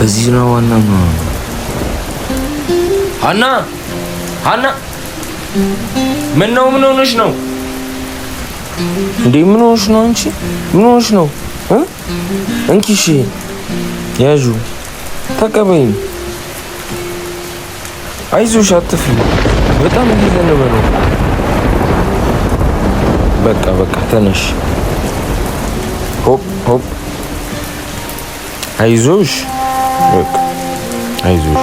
በዚህ ነው ዋና ነው። ሀና፣ ሀና፣ ምን ነው? ምን ሆነሽ ነው እንዴ? ምን ሆነሽ ነው አንቺ? ምን ሆነሽ ነው? እንኪ እሺ፣ ያዡ፣ ተቀበይኝ። አይዞሽ፣ አትፍሪ። በጣም እየዘነበ ነው። በቃ በቃ፣ ተነሽ። ሆፕ ሆፕ፣ አይዞሽ፣ በቃ አይዞሽ።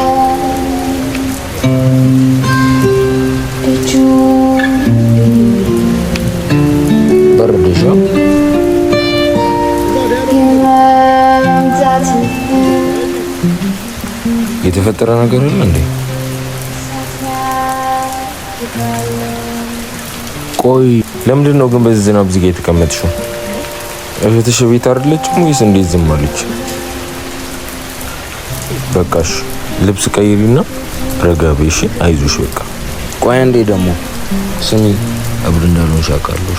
በረደሽ? የተፈጠረ ነገር አለ እንዴ? ቆይ ለምንድን ነው ግን በዚህ ዝናብ እዚህ ጋ የተቀመጥሽው? እህትሽ ቤት አይደለችም ወይስ እንዴት ዝም አለች? በቃሽ፣ ልብስ ቀይሪና ረጋ በይ እሺ። አይዞሽ በቃ። ቆይ አንዴ ደግሞ ስሚ፣ እብድ እንዳልሆንሽ አውቃለሁ።